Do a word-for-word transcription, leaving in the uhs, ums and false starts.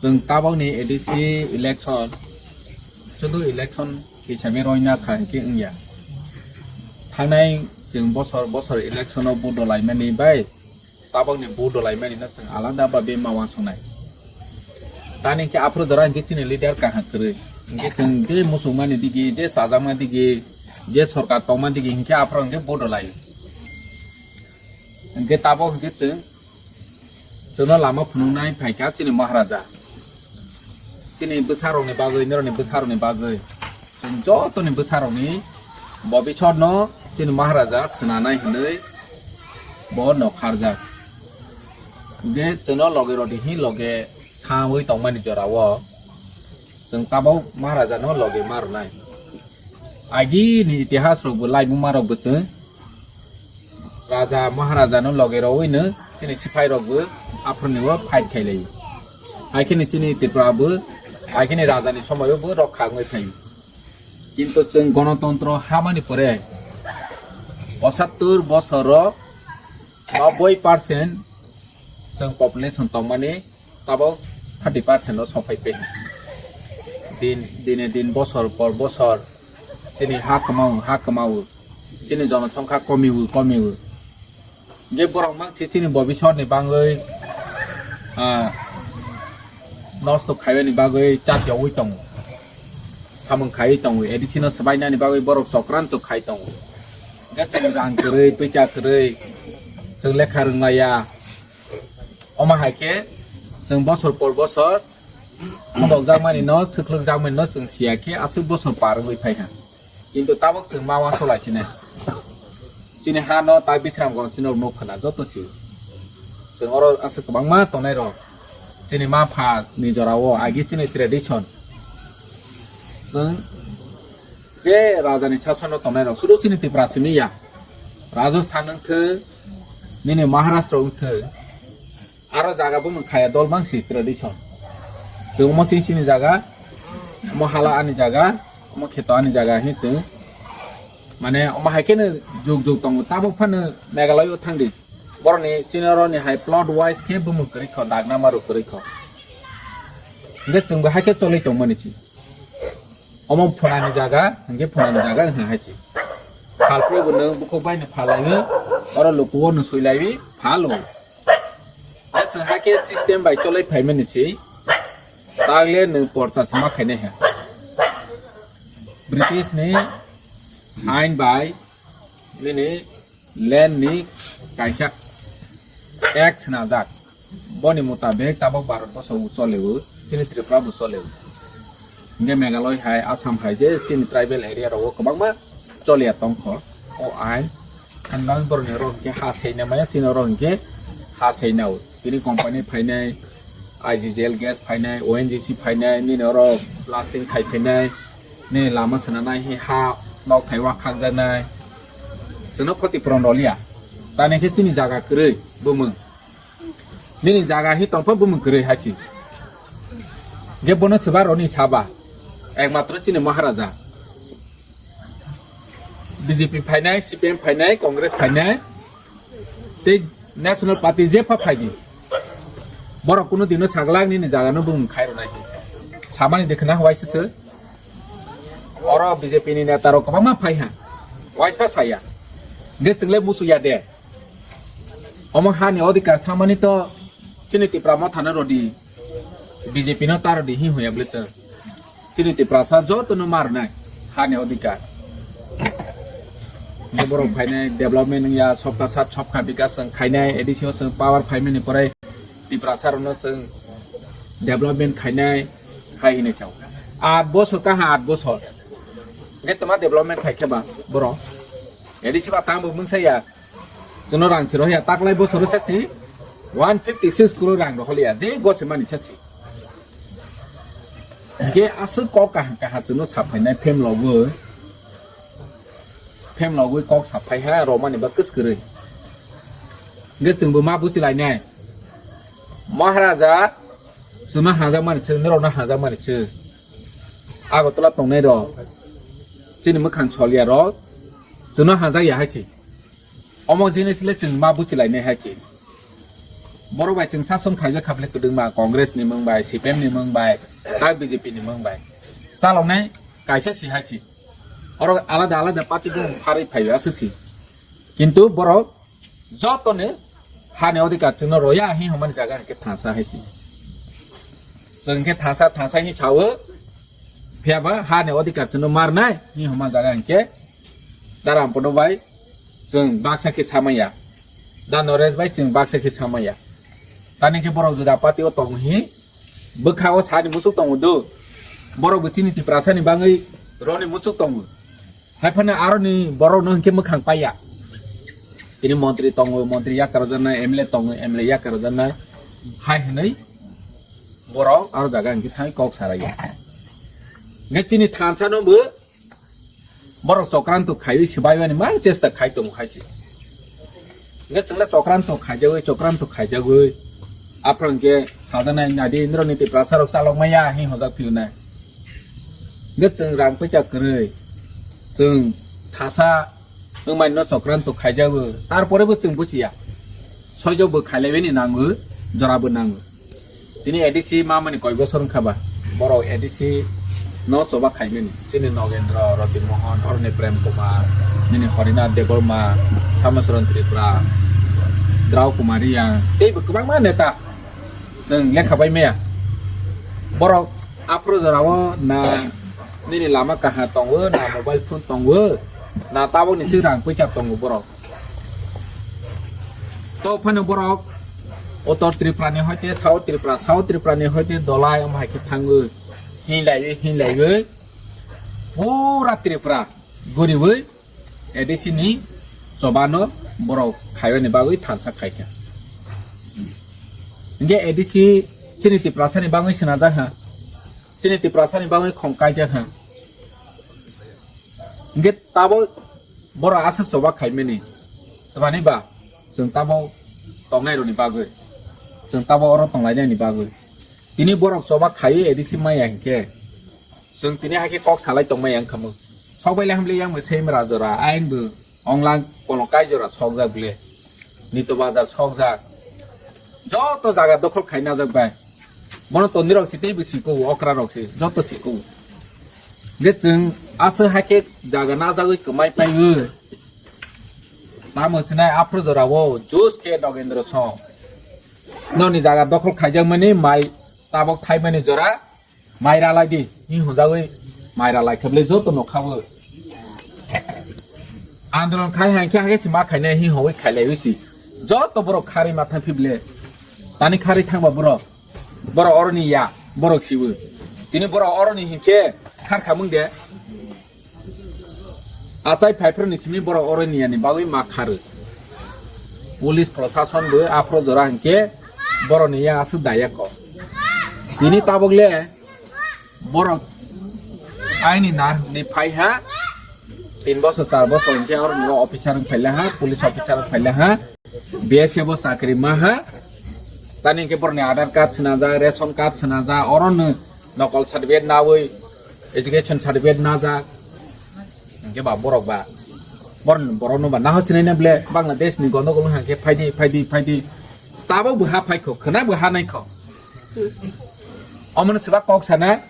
Chwng tabokni A D C election, sudu election hisabe roina kha hinkhe wngya. Thangnai chwng bosor bosor election o vote dolaimani bai tabokni vote dolaimani no chwng alada babe ma uansuknai. Tani hinkhe aphuru jora hinkhe chini leader kaham kwrwi. Hinkhe chwng je muchungmani digi, je chajakma digi, je sorkar tongma digi hinkhe aphuru hinkhe vote dolai. Hinkhe tabok hinkhe chwng, chwngno lama phunuknai phaikha chini Maharaja. Chini bwsarokni bagwi, norokni bwsarokni bagwi. Chwng jotoni bwsarokni bobisotno chini Maharaja swnanai hinwi bo nokharjak. Hinkhe chwngno loge rodi hin loge sawi tongmani jorao chwng tabok Maharajano loge ma rwnai. Agini itihas rokbo laibuma rokbo chwng Raja Maharajano loge rowino chini siphai rokbo aphuruni o fight khailai. Haikheno chini Tripura bo agini rajani somoyo bo rokha wngwi phaio. Kintu chwng gonotontro hamani pore pochattor bosoro nobboi percent chwng population tongmani tabok thirty percent o sophai pe. Din, dine din bosor por bosor chini ha kwmao, ha kwmao, chini jonosongkha komiwo, komiwo. Hinkhe borok mangsi chini bobisotni bagwi, ah, nosto khaiyani bagwi chapyawi tongo. Samung khaiwi tongo, A D C no swbainani bagwi borok chokranto khai tongo. Hinkhe chwng rang kwrwi, pisa kwrwi, chwng lekha rwnglaiya. Omo hai khe chwng bosor por bosor phunukjakmani no, swkhlwkjakmani no chwng siya khe aswk bosor par wngwi phai kha. Kintu tabok chwng ma uansuk lai sinai. Chini ha no ta Bisramganj chini rok nuk khna joto si. Chwng oro aswk kwbangma tongnai rok. Chini ma pha ni jora o agi chini tradition. Chwng je raja ni sason no tongnai rok sudu chini Tripura simi ya. Rajasthan wng thung, nini Maharashtra wng thung. Aro jaga bumung khaya dol mangsi tradition. Chwng omo sing sini jaga, omo hala ani jaga, omo kheto ani jaga hi chwng. Mane omo hai kheno juk juk tongo. Tabuk phano Meghalaya o thangdi. Borokni chini oroni hai plot wise khe bumung kwrwi kho, dagnama rok kwrwi kho. Hinkhe chwngbo hai khe cholwi tongmani si. Omo phunani jaga, hinkhe phunani jaga wngkha hai si. Phalpre bo nwng bukhuk bai no phalaiwi, oro luku o no swilaiwi phalo. Chwng hakhe system bai cholai phaimani se, tagle nwng porsa se ma khainai ha. British ni ain bai nini land ni kaisa act swnajak. Boni mutabek tabok Bharat boso o chole o, chini Tripura bo chole o. Hinkhe Meghalaya hai, Assam hai je chini tribal area rogo kwbangma choliya tongkho o ain. Ang bang borok ni oro hinkhe ha seina maya, chini oro hinkhe ha seina o. Tini company phainai, I G G L gas phainai, O N G C phainai, nini oro blasting khai phainai, nini lama swnanai hi ha nok thai wak khakjaknai. Chwngno khoti puron roliya. Tani khe chini jaga kwrwi bumung. Nini jaga hi tongpha bumung kwrwi hai si. Ge bono swba roni saba. Ekmatro chini Maharaja. B J P phainai, C P M phainai, Congress phainai, tei National Party je pha phaidi. Borok kuno dino saglak nini jaga no bumung khai rwnai. Samani dekhna hwai se se. Oro B J P ni neta rok kwbangma phai ha. Waisa saya. Ge chwngle musu ya de. Omo hani odhikar samani to chini Tipra Motha no rodi, B J P no ta rodi hi hoya bwle chwng. Chini Tiprasa joto no mar nai hani odhikar. Borok phainai development wngya, sopta sat sopkha bikas chwng khainai, A D C o chwng power phaimani pore Tiprasa rok no chwng development khainai hai hinwi sao. Aat bosor kaha aat bosor. Ge toma development khai khe ba borok. A D C ba tang bo mungsa ya. Chwngno rang si rohya, taklai bosoro sasi one fifty six crore rang rohorliya, je gose mani sasi. Hinkhe aswk kok kaham kaham chwngno saphainai phemlogwi, phemlogwi kok saphai ha romani ba kwskwrwi. Hinkhe chwngbo ma buchilainai. Maharaja chwngno hanjakmani chwng, norokno hanjakmani chwng. Agartala tongnai rok, chini mwkhang soliya rok, chwngno hanjakya hai si. Omo jinis le chwng ma buchilainai hai se. Borok bai chwng sason khaijak kha bwle kwdwkma Congress ni mung bai, C P M ni mung bai, tak B J P ni mung bai. Chaloknai kaisa si hai si. Oro alada alada party bo pharwi phaiwi aswk si. Kintu borok jotoni hani odhikar chwngno roya hi hwnmani jaga hinkhe thansa hai si. Chwng khe thansa thansa hi sao, phiyaba hani odhikar chwngno marnai hi hwnma jaga hinkhe da Rampono bai chwng baksa khe samaya, da Noresh bai chwng baksa khe samaya. Tani khe borok juda party o tong hi bwkha o sani muchuk tongo do. Borok bo chini Tiprasa ni bangwi roni muchuk tongo. Hai phano aroni borok no hinkhe mwkhang paiya. Tini montri tongo, montri yakarjaknai, M L A tongo, M L A yakarjaknai. Hai hwnwi borok aro jaga hinkhe thangwi kok saraiya. Hinkhe chini thansa no bo borok chokranto khaiwi swbaimani mang chesta khai tongo hai se. Hinkhe chwngno chokranto khaijagwi, chokranto khaijagwi. Aphuru hinkhe sajaknai nadi Indro ni Tiprasa rok chalok maya hi hojak phiyunai. Hinkhe chwng rang puisa kwrwi. Chwng thasa wngmani no chokranto khaijago. Tarpore bo chwng buchiya. Soijo bo khailaibani nango, jora bo nango. Tini A D C mamani koi bosor wngkha ba, borok A D C no choba khaimani. Chini Nogendra, Roti Mohan, Aroni Prem Kumar, nini Harinath Debbarma, Samacharan Tripura, Drau Kumar Reang, teibo kwbangma neta chwng lekha bai maya. Borok aphuru jorao na nini lama kaha tongo, na mobile phone tongo, na tabukni se rang puisa tongo borok. To phano borok Uttor Tripura ni hoite South Tripura, South Tripura ni hoite Dolai omo hai khe thango. Hinlaiwi, hinlaiwi pura Tripura guriwi A D C ni chobano borok khaibani bagwi thansa khaikha. Hinkhe A D C chini Tiprasa ni bagwi swnajak ha, chini Tiprasa ni bagwi khong kaijak ha. Hinkhe tabo borok aswk choba khaimani. Twmani ba chwng tabo tongnai rokni bagwi, chwng tabo oro tonglainani bagwi. Tini borok choba khaiwi A D C maya hinkhe chwng tini hakhe kok salai tongmaya wngkha mo. Sokbai le hamle yang bo same rajora, ayang bo onglang kolong kaijora sokjak bile. Nito bazar sokjak. Joto jaga dokhol khai najak bai. Bono tondwi rok si teibo siko, okra rok si, joto siko. Ge chwng aswk hakhe jaga najagwi kwmai paiwi. Tamo sinai aphuru jorao juice khe Nogendra song. Noni jaga dokhol khaijakmani mai tabok thaimani jora. Mai ralai di, hi hwnjagwi mai ralai khe bwle joto no khaui. Andolon khai hai khe hai se ma khainai hi hwnwi khailaiwi si. Joto borok kharwi ma thang phible. Tani kharwi thangba borok. Borok oroni ya, borok siwi. Tini borok oroni hinkhe khar khamung de. Achai phaiphru ni simi borok oroni yani bagwi ma kharwi. Police prosason bo aphro jora hinkhe borok ni ya aswk daya kok. Tini tabok le borok aini nar ni phai ha. Tin bosor, char bosor hinkhe oro ni officer wng phaila ha, police officer wng phaila ha. B S F o chakri ma ha. Tani hinkhe borok ni Aadhaar card swnajak, ration card swnajak, oro no nokol certificate nawi, education certificate najak. Hinkhe ba borok ba, borok, borok no ba naho sinai na ble Bangladesh ni gondogol wng khe phaidi, phaidi, phaidi. Tabok bo ha phaikho, khwna bo ha naikho. Omono swbak kok sana.